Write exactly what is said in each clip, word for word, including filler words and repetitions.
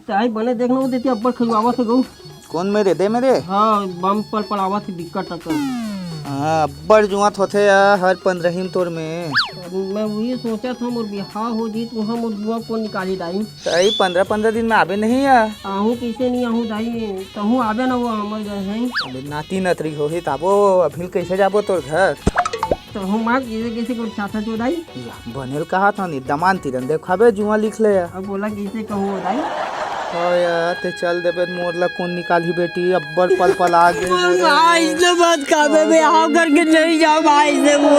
चाय बने देखना, वो देती अब्बड़ खजुआवत हे गऊ। कौन मेरे? दे मेरे। हाँ, बम पल पड़ावत हे, बिक्कट अकन। हाँ, अब्बड़ जुआत होथे या हर पंद्रहिम तोर में। मैं वही सोचा था, मोर बिहाव हो जी, तू हम मोर जुआ कौन निकाली दाई? तई पंद्रह पंद्रह दिन में आबे नहीं या? आहू कैसे नहीं आहू दाई, तहू आबे ना, वो हमर घर है। अबे नाती नतरी होही ताबो, अभिल कैसे जाबो तोर घर? तो हम आप ये कैसे कर चाहता जो दाई? या, बनेल कहा था नहीं, दमान तीरन देखाबे, जुआ लिख ले या। अब बोला कैसे कहूँ दाई? हाँ यार, ते चल देबे, मोर ला कौन निकालही बेटी, अब्बड़ पल पल आ गे। भाई, इसने बात का बे, बे, हाँ करके नहीं जाओ भाई से वो।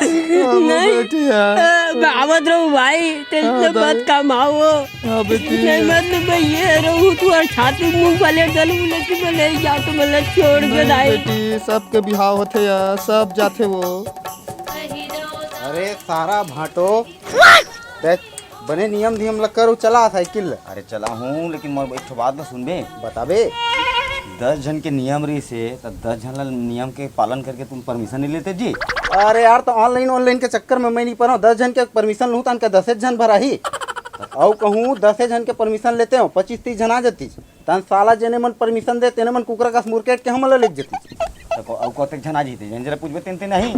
हाँ, नहीं। बेटी यार। ए, मैं आवत रहूँ भाई, ते हाँ, इसने बात दाई। कमाओ। हाँ, बेटी। नहीं, मत नहीं, मैं ये रहूँ, तू और छाती मुंह वाले गल उलट के मैं ले जा, तो मैं छोड़ के नहीं, दाई। बेटी, सबके बिहाव होथे यार, सब जाथे वो। अरे सारा भांटो, देख, बने नियम धियम ल करू, चला साइकिल ल। अरे चला हूँ, लेकिन मोर एक ठो बात ल सुनबे। बताबे। दस झन के नियम रहिस हे, त दस झन ल नियम के पालन करके तुम परमिशन नहीं लेते जी? अरे यार, तो ऑनलाइन ऑनलाइन के चक्कर में मैं नहीं पड़ा हूँ। दस झन के परमिशन लूँ, तन के दसे झन भर आही। अउ कहूँ दसे झन के परमिशन लेते हो, पच्चीस तीस झन आ जाती। तन साला जेने मन परमिशन दे, तेने मन कुकरा कस मुरकेट के हमन ल लेग जतिस। त को-, अउ कतेक झन आ जतिस, जेन जरा पूछबे तेन ते नहीं।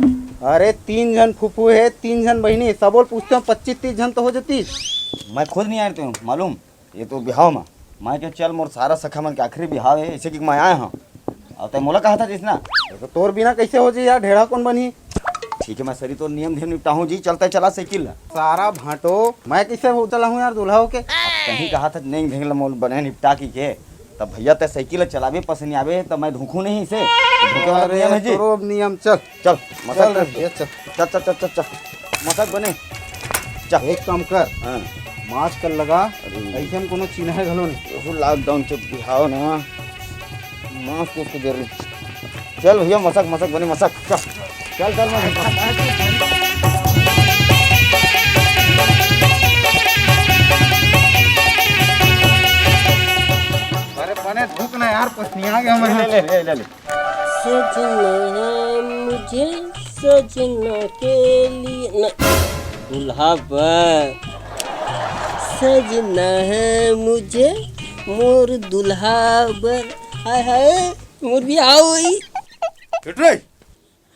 अरे तीन झन फूफू हे, तीन झन बहिनी, सबो ल पूछते हो, पच्चीस तीस झन तो हो जतिस। मैं खुद नहीं आए रहते हूँ, मालूम? ये तो बिहाव में। मैं के चल मोर सारा सखा मन के आखिरी बिहाव हे, इसे कि मैं आए हूँ। अउ तै मोला कहा था जिसना। तो तोर बिना कैसे हो जी यार, ढेढ़ा कौन बनी? ठीक है, मैं सरी तो नियम धियम निपटाहूँ जी, चलते चला साइकिल ला। सारा भांटो, मैं कैसे हो चलाहूँ यार दूल्हा होके? अब कहीं कहा था नेंग ढेंग ला मोल बने निपटा की के, तब भैया ते साइकिल ला चलावे पसंद आवे, तब मैं धोखू नहीं इसे। धोखे वाला अरे नियम है जी। तोरो अब नियम, चल। चल, मसाज चल कर रे दे। भैया, चल। चल, चल, चल, चल, चल। मसाज बने। चल। एक काम कर, हाँ। मास्क कर लगा, अरे। ऐसे हम कोनो चिन्ह है घलो नहीं। ओहो, लॉकडाउन के बिहाव ना, मास्क उसको जरूर। चल भैया, मसक, मसक बने, मसक। चल, चल, चल, मैं अरे बने धूप ना यार, पसनिया गया मैं। ले, ले, ले, ले, ले। सजना है मुझे सजना के लिए न, दुल्हा बर। सजना है मुझे मोर दुल्हा बर। हाय हाय, मोर बिहाव होई। हट रे।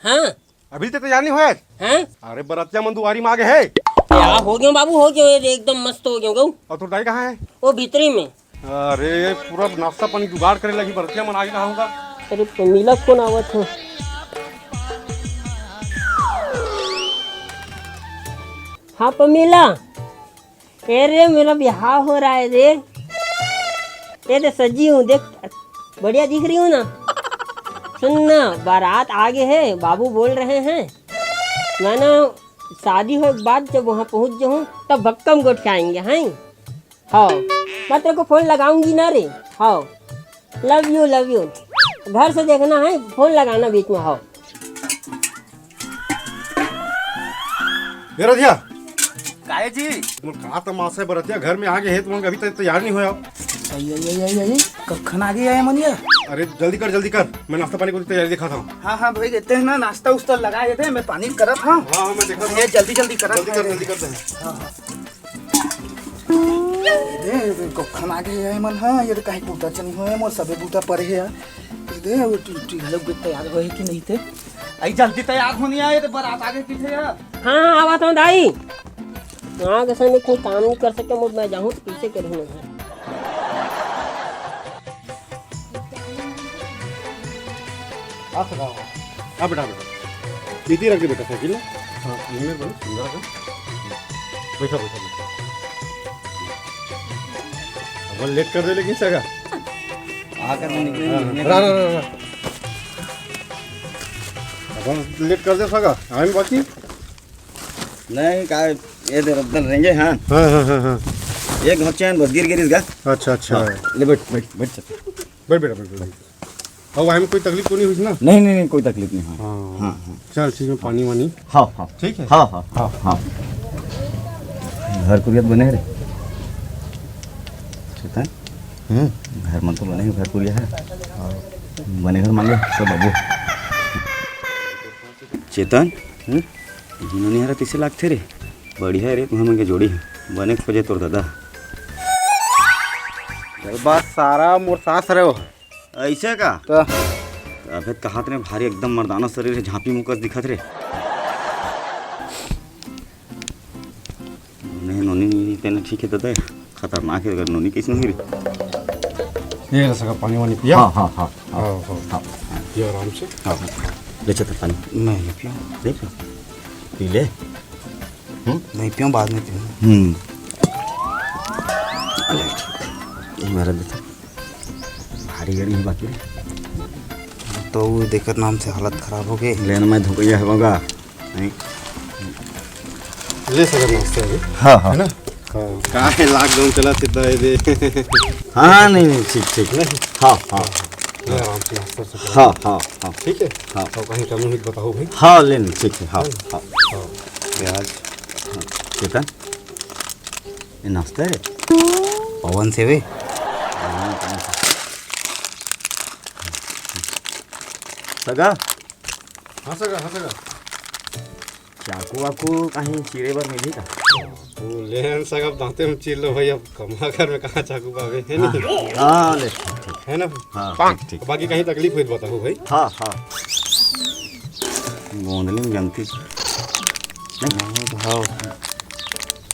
हाँ। अभी तो तैयार नहीं होया? हाँ। अरे बरतिया मन दुआरी में आ गए है। क्या हो गया बाबू, हो गया, एकदम मस्त हो गया गऊ। और तोर दाई कहाँ है? वो भीतरी में। अरे पूरा नाश्ता पानी जुगाड़ करे लगी, बरतिया मन आ गए, कहाँ होगा? अरे पमीला फोन आवत है। हाँ पमीला, ए रे, मेरा बिहाव हो रहा है रे। ये तो सजी हूँ, देख, बढ़िया दिख रही हूँ ना। सुन ना, बारात आगे है, बाबू बोल रहे हैं। मैं ना, शादी हो के बाद जब वहाँ पहुँच जाऊँ, तब भक्कम गोठियाएंगे, हैं? हाँ, मैं तेरे को फोन लगाऊंगी ना रे। हाँ, लव यू, लव यू। घर से देखना है, फोन लगाना बीच में। हाँ। ए रधिया। काहे जी? तुम कहा तमाशा है बरतिया, घर में आ गए हैं, तुम अभी तक तैयार नहीं होया। अई, अई, अई, अई, अई, कखन आ गया है मनिया? अरे जल्दी कर, जल्दी कर, मैं नाश्ता पानी को तैयारी दिखाता हूँ। हाँ, हाँ भाई, देते हैं ना, नाश्ता उस्ता लगा देते हैं, मैं पानी करत हाँ। हाँ, हाँ, मैं देखा था। ये जल्दी, जल्दी करत जल्दी कर, हैं। जल्दी करते हैं। हाँ, हाँ। दे, दे, कखन आ गए है मन, हाँ, ये तो काहे बूता चनी होए, मोर सबे बूता परे है यार। दे, वो टी, टी घलोक भी तैयार होए कि नहीं थे? आई जल्दी तैयार होनी आए, तो बारात आगे पीछे यार। हाँ, हाँ, आवा तो दाई। हाँ, जैसे मैं कोई काम नहीं कर सके, मैं, मैं जाऊँ तो पीछे करूँ मैं। आ सका हो। आ बेटा, आ बेटा। इधर रख दे बेटा साइकिल ना। हाँ। इनमें बड़े सुंदर है। बैठा, बैठा, बैठा। अब लेट कर दे लेकिन सगा। आकर मैं निकले हाँ, नहीं, हाँ। निकले रा, रा, रा, रा। अब लेट कर दे सगा। आए बाकी? नहीं, का ये दे रद्दन रेंगे, हाँ। हाँ, हाँ, हाँ, हाँ। एक घर चैन बस गिर गिर गा। अच्छा, अच्छा। हाँ, ले बैठ, बैठ, बैठ सकते। बैठ बेटा, बैठ, बैठ। अब वहाँ में कोई तकलीफ तो नहीं हुई थी ना? नहीं, नहीं, नहीं, कोई तकलीफ नहीं हुई। हाँ। हाँ, हाँ। चल, ठीक है, पानी वानी। हाँ, हाँ। ठीक है? हाँ, हाँ, हाँ, हाँ। घर कुरियत बने रे। ठीक है? हम्म। घर मन तो बने हैं, घर कुरिया है। हाँ। बने घर मांगे, सब बाबू। चेतन, हम्म? इन्हों नहीं हरा तैसे लागथे रे। बढ़िया रे, तुहर मन के जोड़ी है। बने खोजे तोर दादा। बस सारा मोर सास हरे वो। अइसे का? त अबे त कहात रे, भारी एकदम मर्दाना शरीर हे, झांपी मुकस दिखत रे। नहीं, नोनी, नोनी, तेने ठीक हे दादा, खतरनाक हे, अगर नोनी कइसे होही रे? ये ले सगा, पानी वानी पिया। हाँ, हाँ, हाँ, हाँ। हाँ, हाँ। हाँ। पिया आराम से। हाँ। ले चल पानी। मैं नहीं पीऊँ। ले पी। पी ले। हम्म? नहीं पीऊँ, बाद में पीऊँ। हम्म। अरे, ये मेरा देता। भारी गर्मी हे बाकी रे। तो वो देखत नाम से हालत खराब हो गए। लेन मैं धुकैया हे मगा। नहीं। ले सगा नाश्ता हे। हाँ, हाँ। है ना? हाँ। का हे, lockdown चलत हे त ये दे। हाँ, नहीं, नहीं, ठीक, ठीक। नहीं। हाँ, हाँ। ले आराम से नाश्ता से करो। हाँ, हाँ, हाँ। ठीक है? हाँ। तो कहीं कमी हुई तो बताओ भाई। हाँ, ले, नहीं, ठीक है, हाँ, हाँ। हाँ। प्याज। हाँ, चेतन, ये नाश्ता हे? पवन से बे। हाँ, पवन से। सगा? हाँ सगा, हाँ सगा। चाकू वाकू कहीं चीरे बर मिलही का? वो ले आन सगा, अब दांते में चीर लो भाई, अब कमा घर में कहाँ चाकू पावे, है हाँ, नहीं? हाँ, ले, ठीक, ठीक। है ना? हाँ, ठीक, ठीक। बाकी कहीं तकलीफ हुई तो बताओ भाई। हाँ, हाँ। गोंदली में जनती। नहीं? हाँ।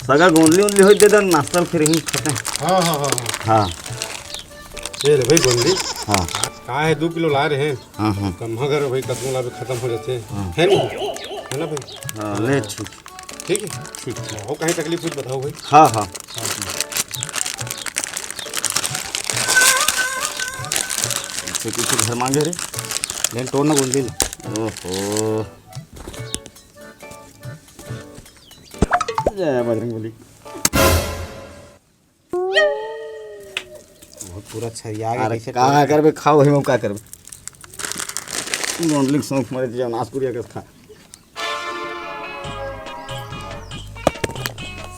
सगा गोंदली उंदली होई दे दन, नाश्ता फिर ही खत्म। हाँ, हाँ, हाँ, हाँ। हाँ। ये ले भाई गोंदली। हाँ। का हे, दू किलो लाय रहे। हाँ, हाँ। कम्हा घर भाई, कतनो लाबे खतम हो जाथे। हाँ। है नहीं? है ना भाई? हाँ, ले, ठीक। ठीक है? ठीक, ठीक। हाँ, वो कहीं तकलीफ हुई तो बताओ भाई। हाँ, हाँ। हाँ। इसे कुछ घर मांगे रे? लेन तोड़ ना गोंदली। ओहो। जय बजरंग बली। बहुत पूरा छरिया गया, अरे कैसे का करबे, खाओ ही में का करबे। गोंदली सौंफ मरे जे नास कुरिया के खा।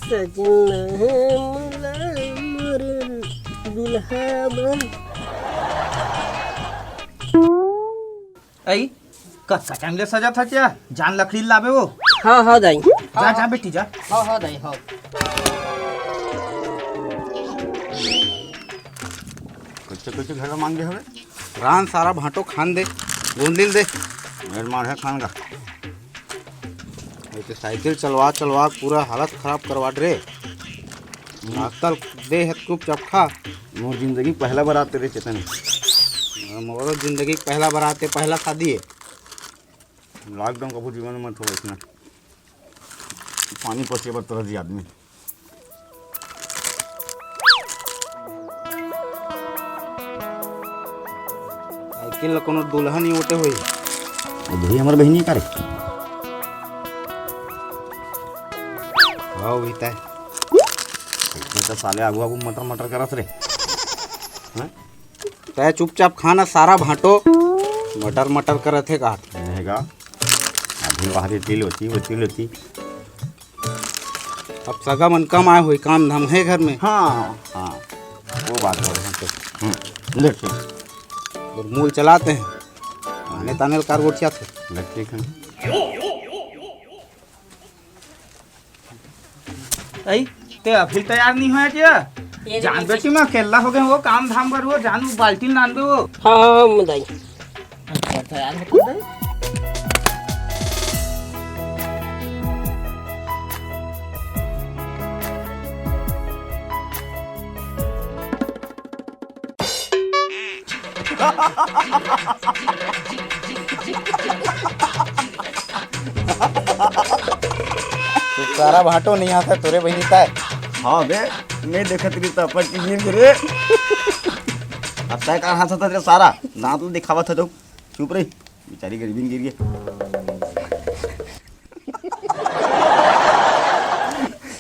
सजना मोला मोर दुल्हा बन। अई, कतका टाइम ले सजत हस या? जान लकड़ी लाबे वो। हाँ, हाँ, दाई। जा, जा बेटी, जा। हाँ, हाँ, दाई, हाँ। कुछ, कुछ घर मांगे हवे? रान सारा भांटो खान दे, गोंदिल दे। मेर मार है खान का। ऐसे साइकिल चलवा, चलवा पूरा हालत खराब करवा डरे। हम्म। आजकल दे है खूब चपखा। मोर जिंदगी पहला बरात रे चेतन। मोरो जिंदगी पहला बरात है, पहला शादी है। Lockdown कभू जीवन में मत हो इतना। पानी पचे बर तरस जी आदमी। साइकिल ला कोनो दुल्हन ही ओटे होई। वो भी हमर बहिनी का रे। हाँ, वही तय। इतने तो साले आगू आगू मटर मटर करत रे। हैं? तय चुपचाप खाना सारा भांटो। मटर मटर करत हे का? नहीं का? अभी वहाँ से तिल होती, वो तिल होती। अब सगा मन कम आए हुए, काम धाम है घर में। हाँ, हाँ, वो बात है। हाँ, तो, हम्म, ले ठीक। और मूल चलाते हैं। आने ताने कार गोठिया थे। ले ठीक है। अई, ते अभी तैयार नहीं होया क्या? ये जान नहीं बेटी, मैं अकेला हो गया, वो काम धाम बर, वो जान, वो बाल्टी लान दे वो। हाँ, हाँ, हाँ, दाई। अच्छा, तैयार हो तो दाई। तू सारा भांटो नहीं आता तोरे बहिनी तय। हाँ बे, मैं देखत रही तो अपन की गिर गिरे। अब तय कार हाथ होता तेरा सारा दांत दिखावा था तो चुप रही। बेचारी गरीबी में गिर गई।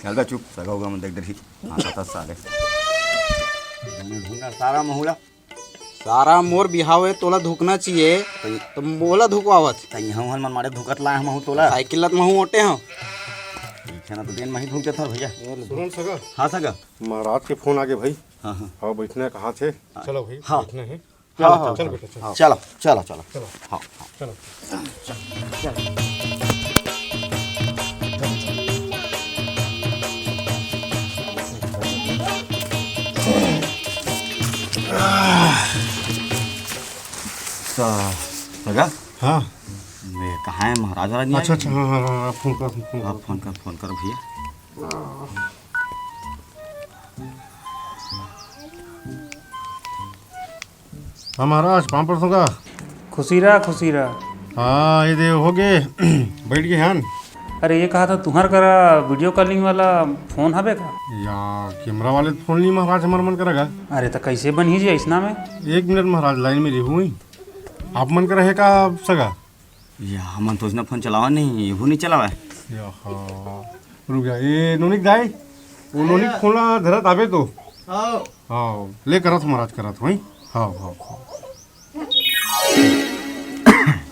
चल बे चुप, सगा होगा मैं देख डरही। हाँ, सता साले। ढूंढा सारा महुला। सारा मोर बिहाव है, तोला धुकना चाहिए, तो मोला धुकवावत। तई हूँ हन मन मारे धुकत लाए हम हूँ तोला। साइकिल लत महू ओटे हूँ। ठीक है ना, तो दिन में ही धुक जाता भैया। सुन सगा। हाँ सगा। महाराज के फोन आगे भाई। हाँ, हाँ। हाँ, बैठना कहा थे। चलो भाई, हाँ। बैठना है। हाँ, हाँ, चल हाँ। बेटा, चल। चलो, चलो, चलो। चलो। हाँ, हाँ। चलो। त लगा? हाँ। मैं कहाँ है महाराज, महाराज नहीं अच्छा, आए? अच्छा, हाँ, हाँ, हाँ, फोन कर, फोन कर। हाँ, फोन कर, फोन कर भैया। हाँ महाराज, पाँव परसों का। खुशी रहा, खुशी रहा। हाँ, ये दे हो गए, बैठ गए हन। अरे, ये कहा था, तुम्हार करा वीडियो कॉलिंग वाला फोन हवे का? या कैमरा वाले फोन नहीं महाराज, हमार मन करेगा। अरे, तो कैसे बनही जी ऐसना में? एक मिनट महाराज, लाइन में रहू ही। आप मन करा है का सगा? या, हमन तो उसने फोन चलावा नहीं, ये नहीं चलावा है। या, हाँ। रुक जा, ये नोनिक दाई, वो नोनिक फोन ला धरत आबे तो। हाँ। हाँ, ले करत हो महाराज, करत हो, हैं? हाँ, हाँ, हाँ।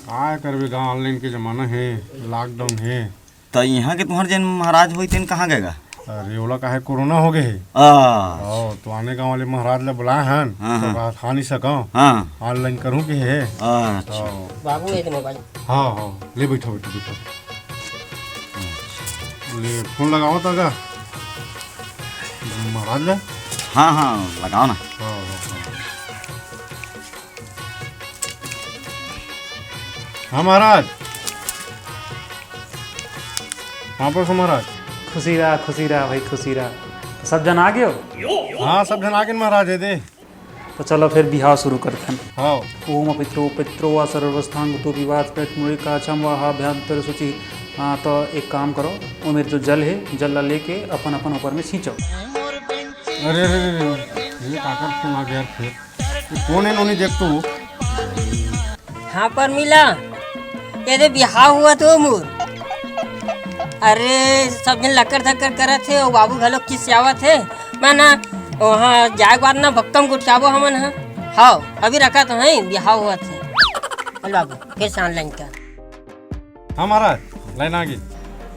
काय करबे गा, online के जमाना है, lockdown है। त यहाँ के तुम्हार जन महाराज होई तेन कहाँ गए गा? अरे, ओला काहे कोरोना हो गए है। आ। हाँ, तो आने गाँव वाले महाराज ला बुलाए हन, हाँ, तो हाँ। कहा था नहीं सका। हाँ। Online करूँ के है। अच्छा। हाँ। बाबू, ये दे मोबाइल। हाँ, हाँ, ले बैठो, बैठो, बैठो। ले, फोन लगाओ तो का? महाराज ला? हाँ, हाँ, लगाओ ना। हाँ, हाँ, हाँ। हाँ, महाराज। हाँ, परसों महाराज। खुशी रहा, खुशी रहा भाई, खुशी रहा। तो सब जन आ गए हो? हाँ, सब जन आ गए महाराज, ये दे। तो चलो फिर बिहाव शुरू करथन। हाँ। ओम पित्रो पित्रो वा सर्वस्थांग तो विवाद पेट मुड़ी काछम वा हाभ्यंतर सूची। हाँ, तो एक काम करो, वो मेरे जो जल है, जल ला लेके अपन अपन ऊपर में छींचो। अरे, अरे, अरे, अरे, ये काकर फोन आ गया फिर। ये कौन है नोनी, देख तो। हाँ परमिला, ये दे बिहाव होवत हे मोर। अरे सब झन लकर धकर करत हे, वो बाबू घलो खिसियावत हे। मैं ना वहाँ जाए के बाद ना भक्कम गोठियाबो हमन ह। हाँ, अभी रखत हँव, बिहाव होवत हे। चल बाबू, फिर से online कर। हाँ महाराज, लाइन आ गई।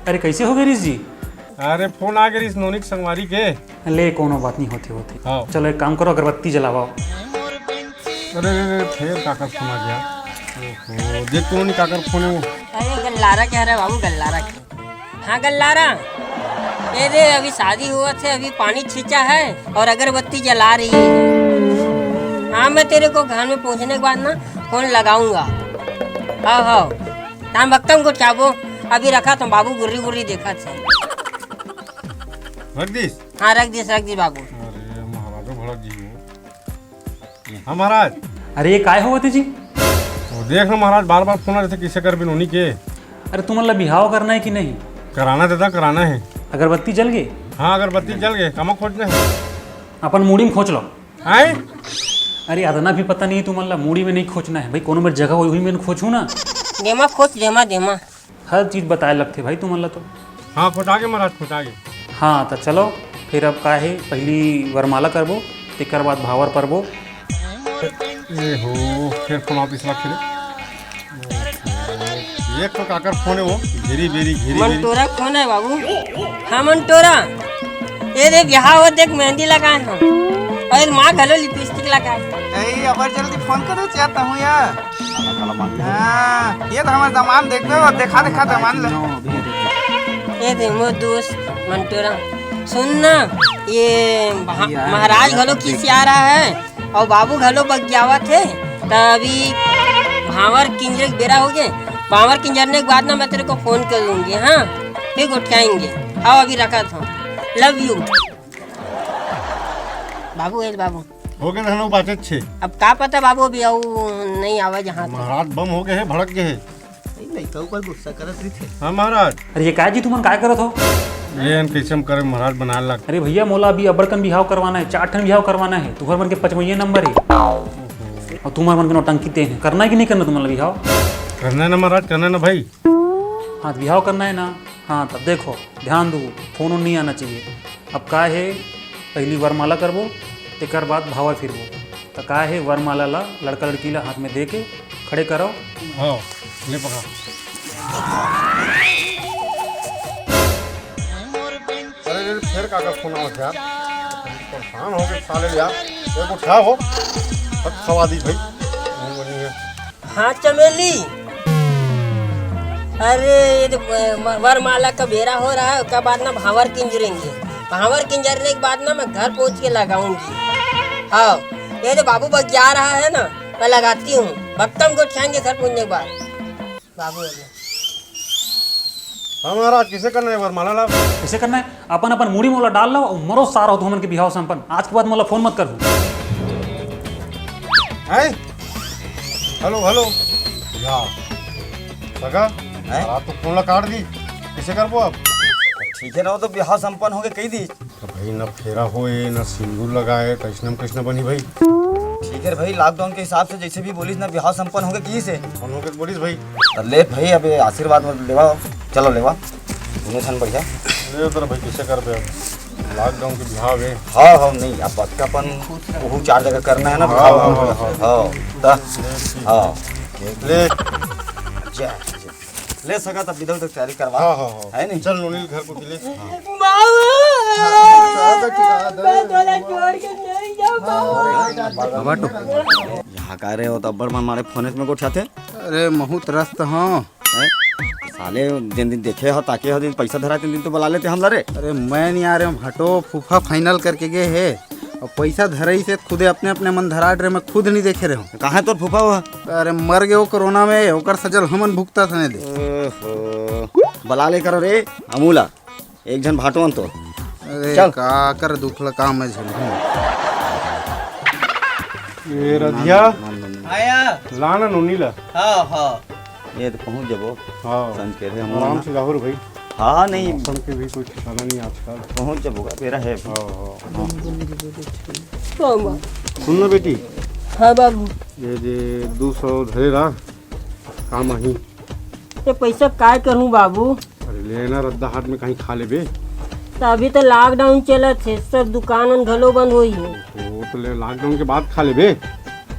अरे कैसे हो गए ऋषि जी? अरे फोन आ गए ऋषि नोनी के संगवारी के। ले कोनो बात नहीं होती होती। हाँ। चलो एक काम करो, अगरबत्ती जलावाओ। अरे, अरे, अरे, फिर काकर फोन आ गया। ओहो, देख तो नहीं काकर फोन है वो। अरे गल्लारा के हरे बाबू, गल्लारा के। हाँ गल्लारा, ये दे अभी शादी होवत हे, अभी पानी छींचा है और अगरबत्ती जला रही है। हाँ, मैं तेरे को घर में पहुँचने के बाद ना फोन लगाऊंगा। हाँ, हाँ। टाइम भक्तम को चाबो, अभी रखत हँव, बाबू गुर्री गुर्री देखत हे। रख दिस? हाँ, रख दिस, रख दिस बाबू। अरे महाराजो भड़क गई हो। हाँ महाराज। अरे ये काय होवत हे जी? वो देख ना महाराज, बार बार फोन आ रहे थे, किसे कर बिन उन्हीं के। अरे तुमन ला बिहाव करना है कि नहीं? कराना दादा, कराना है। अगरबत्ती जल गए? हाँ, अगरबत्ती जल गए, कामा खोजना है? अपन मूड़ी में खोच लो। आए? अरे अतना भी पता नहीं है तुमन ला, मूड़ी में नहीं खोचना है भाई, कोनो मेर जगह होही, उही में खोचहू ना। देमा खोच, देमा, देमा। हर चीज बताए लगथे भाई तुमन ला तो। हाँ, खोटा के महाराज, खोटा के। हाँ, तो चलो, फिर अब का है, पहली वरमाला करबो, तेकर बाद भावर परबो। ए हो, फिर फोन वापिस रख रे। ओहो, एक तो काकर फोन है वो, घेरी बेरी, घेरी बेरी। मंटोरा फोन है बाबू। हाँ मंटोरा, ये दे बिहाव हो, देख मेहंदी लगाए हँव। अउ माँ घलो लिपस्टिक लगाए। ए, अबर जल्दी फोन करो, चाहता हूँ यार। काला काला मार दे। हाँ, ये तो हमारे दामाद देखबे, और देखा देखा दामाद ले। ये दे मोर दोस्त मंटोरा, सुन ना, ये महा-, ये महाराज घलो खिसिया रहा है। अउ बाबू घलो बगियावत हे, त अभी भांवर किंजरे के बेरा हो गे। भांवर किंजरने के बाद ना मैं तेरे को फोन कर दूंगी, हाँ? फिर गोठियाएंगे। आओ अभी रखत हँव। Love you। बाबू, ए बाबू। हो गे रहना बाचत छे। अब का पता बाबू अभी आऊ नहीं आवे जहाँ तक। महाराज बम हो गे हे, भड़क गे हे। ए, लइका ऊपर गुस्सा करत रहिथे। हाँ महाराज। अरे ये काय जी तुमन काय करत हो? ये हम कैसे हम करे महाराज बना लग। अरे भैया मोला अभी अब्बड़ कन बिहाव करवाना है, चार ठन बिहाव करवाना है, तुम्हर मन के पचमैया नंबर है। अउ तुम्हर मन के नौटंकी तेन है, करना है कि नहीं करना तुम्हर बिहाव? करना है ना महाराज, करना है ना भाई। हाँ तो बिहाव करना है ना। हाँ तब देखो, ध्यान दो, फोन उन नहीं आना चाहिए। अब का हे, पहली वरमाला करबो, तेकर बाद भावर फिरबो। त का हे, वरमाला ला लड़का लड़की ला हाथ में दे के खड़े करो। हाँ, ले पकड़ा। अरे, अरे, फिर काकर फोन आवत हे यार? परेशान हो गए साले यार। एक उठा हो, हद सवादी भाई। हाँ चमेली, अरे ये तो व-, व-, वरमाला का बेरा हो रहा है, उसके बाद ना भांवर किंजरेंगे। भांवर किंजरने के बाद ना मैं घर पहुंच के लगाऊंगी। हाँ, ये तो बाबू बगिया रहा है ना, मैं लगाती हूँ। भक्तम गोठियाएंगे घर पहुंचने के बाद। बाबू, हाँ महाराज, किसे करना है वरमाला लाभ? किसे करना है? अपन अपन मुड़ी मोला डाल लो अउ मरो सारा हो तुमन के बिहाव संपन्न। आज के बाद मोला फोन मत करहू। हैं? Hello, hello. या। सगा, हैं? रात तो फोन ला काट दी। किसे करबो अब? ठीक है ना, वो तो बिहाव संपन्न होगे कही दी। तो भाई, ना फेरा होए, ना सिंदूर लगाए, कैसना म कैसना बनी भाई? ठीक है भाई, लॉकडाउन के हिसाब से जैसे भी बोलिस ना, बिहाव संपन्न होगे कही से। संपन्न होगे तो बोलिस भाई। तो ले भाई, अब ये आशीर्वाद मत लेवा, चलो लेवा, दोनों झन बढ़िया। ले उधर भाई, किसे करबे अब? लॉकडाउन के बिहाव है। हाँ, हाँ, नहीं, अब बात का अपन वो चार जगह करना है ना, हाँ, बिहाव। हाँ, हाँ, हाँ। हाँ, तो, ले, ठीक। हाँ। ले। जय, जय। ले सगा, तब इधर उधर तैयारी करवा। हाँ, हाँ, हाँ। है नहीं? चल नोनी घर को ले। बाबू, मैं तोला छोड़ के नहीं जाऊँ, बाबू। बाबा टो। यहाँ का रहे हो तो अब्बड़ मन मारे फोन में गोठियाथे। अरे महूँ त्रस्त हूँ। हैं? साले जिन दिन देखे हो, ताके हो, दिन पैसा धरा, तीन दिन तो बुला लेते हमला रे। अरे मैं नहीं आ रहे हूँ, हटो, फूफा फाइनल करके गए है। अउ पैसा धरई से खुदे अपने अपने मन धरा डरे, मैं खुद नहीं देखे रहे हूँ। कहाँ है तोर फूफा हुआ? अरे मर गए वो कोरोना में, ओकर सजल हमन भुगता था दे। ओहो, बला ले करो रे, अमूला, एक झन भाटवन तो। अरे चल। का कर दुख ला काम में झेलहूँ। ए रधिया, आया। ला ना नोनी ला। हाँ, हाँ। ये तो पहुँच जबो। हाँ। संज के रे हम आराम ना। से जाहू रे भाई। हाँ, नहीं। मौसम के भी कोई ठिकाना नहीं आजकल। पहुँच जबो का, बेरा है। हाँ, हाँ। हाँ, माँ। सुन ना बेटी। हाँ बाबू। ये जे दू सौ धरे रहा, काम आही। ये पैसा काय करूँ बाबू? अरे ले ना, रद्दा हाट में कहीं खा लेबे। तो अभी तो लॉकडाउन चलत है, सब दुकान घलो बंद होई है। वो तो ले, लॉकडाउन के बाद खा लेबे,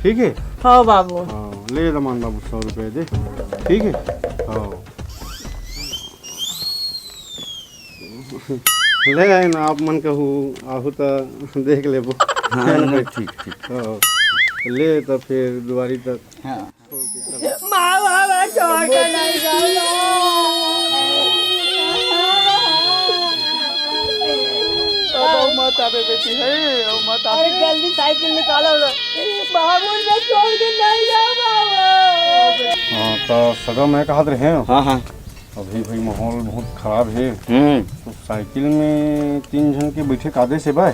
ठीक है? हाँ बाबू। हाँ, ले दमान बाबू, सौ रुपये दे, ठीक है? हाँ। ले आए ना, आप मन कहू आहू तो देख लेबो। हाँ, है ना? नहीं, ठीक, ठीक। हाँ। ले तो फिर दुआरी तक। हाँ। माँ, माँ, माँ, छोड़ के नहीं जाना। अब मत आवे बेटी, है, अब मत आवे। अरे जल्दी साइकिल निकालो ना। बाबू, मैं छोड़ के नहीं जाऊँ बाबू। हाँ, तो सगा मैं कहत रहे हूँ। हाँ, हाँ। अभी भाई माहौल बहुत खराब है। हम्म। तो साइकिल में तीन झन के बैठे कादे से बा?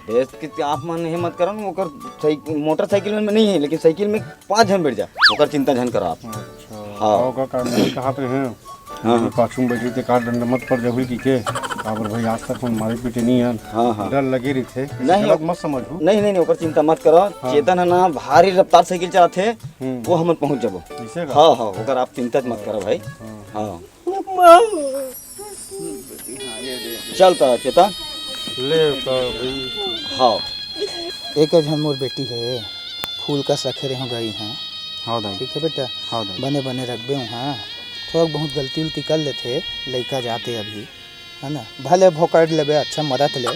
बेस के आप मन ये मत करो ना, ओकर साइक-, मोटरसाइकिल में नहीं है, लेकिन साइकिल में पाँच झन बैठ जा, ओकर चिंता झन करो आप। अच्छा, हाँ। ओकर का मैं कहत रहे हूँ। हाँ, हाँ। पाछू में बैठे थे, का डंडा मत पड़ जाहू कि के, काबर भाई आज तक हम मारे पीटे नहीं हन। हाँ, हाँ। डर लगे रहिथे, नहीं, गलत मत समझू। नहीं, नहीं, नहीं, ओकर चिंता मत करो। हाँ। चेतन है ना, भारी रफ्तार साइकिल चलाथे, हम्म। वो हमन पहुँच जाबो। ऐसे का? हाँ, हाँ, ओकर आप चिंता मत करो भाई। हाँ। हाँ। चल त चेतन। ले त भाई। हाँ। एक झन मोर बेटी है, फूल कस रखे रहे हो गई हाँ। हाँ दाई। ठीक है बेटा। हाँ दाई। बने बने रखबे हूँ हाँ। थोड़ा बहुत गलती उलती कर लेथे, लइका जाते अभी, है ना, भले भोकड़ लेबे, अच्छा मरत ले,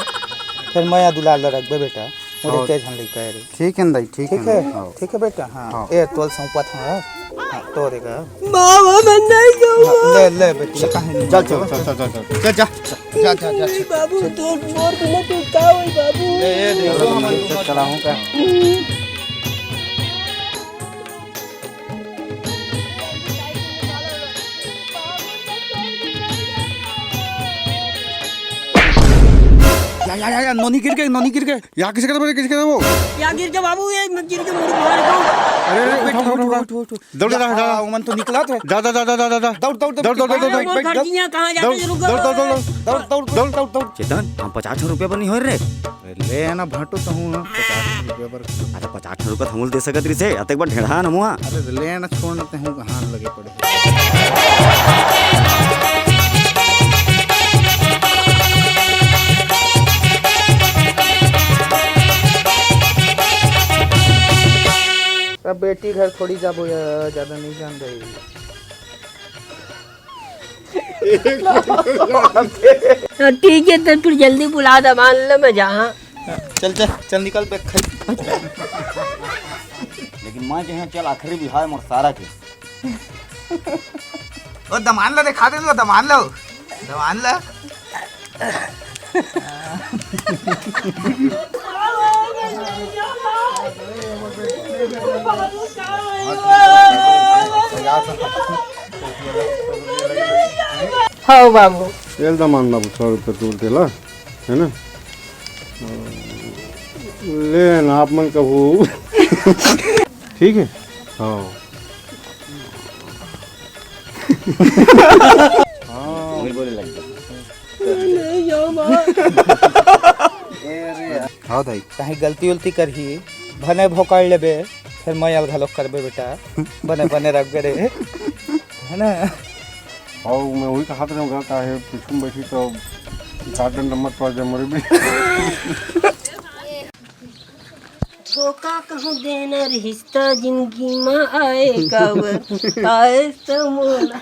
फिर मया दुलार ल रखबे बेटा। मोर हाँ। एके झन लइका है रे। ठीक है दाई, ठीक ठीक है। है, हाँ। ठीक है बेटा, हाँ। हाँ। ए तोल सौंपत हूँ, हाँ। हाँ, तोरे का। बाबा, मैं नहीं जाऊँगा। हाँ, ले, ले बेटी, काहे नहीं चल, चल, जाऊँगा? चल, चल, चल, चल। चल, जा, जा, जा, जा, जा। बाबू, तोर मोर बिना तू का होई बाबू? ले, ये देखो, हम चलाऊँ का? या, या, या, या, नोनी गिर गई, नोनी गिर गई। या किसे करबे, किसे करबे वो? या गिर के बाबू, ये गिर के मुड़ मार को। अरे, अरे, उठा, उठा, उठा, उठा। दौड़, दौड़, दौड़। हाँ, उमन तो निकला था। जा, जा, जा। दौड़, दौड़, दौड़, दौड़, दौड़, दौड़, दौड़, दौड़, दौड़, दौड़। दौड़, दौड़, दौड़, दौड़। दौड़, दौड़, दौड़, दौड़। चेतन, हम पचास रुपया पर नहीं हो रे। अरे ले ना भाटो, तहूँ ना, पचास रुपया पर। अरे पचास रुपया तो हमूल दे सकत रहिसे, अतेक बार ढेढ़ा ना मुआ। अरे ले ना, छोड़ ना, तहूँ कहाँ लगे पड़े। अब बेटी घर थोड़ी जाबो या, ज्यादा नहीं जान रही। हाँ, ठीक है, तो फिर जल्दी बुला दे, मान लो मैं जहाँ। चल, चल, चल, निकल बे, खाई। लेकिन मैं जो है, चल, आखिरी बिहाव मोर सारा के। ओ, दमान ला दिखा दे, तो दमान ला, दमान ला। हव बाबू। तेल दमान बाबू, सौ रुपये तोल तेला, है ना? ले ना आप मन कहू। ठीक है। हाँ। हाँ। हाँ दाई। कहीं गलती उलती करही, भने भोकाड़ लेबे, फिर मयाल घलोक करबे बेटा। बने बने रखबे रे, है ना? अउ मैं वही कहत रहूँगा, काहे पीछू में बैठी तो गार्डन नंबर पर जब मोरे भी। धोखा कहूँ देना रिश्ता जिंदगी में आए काबर, आए तो मोला।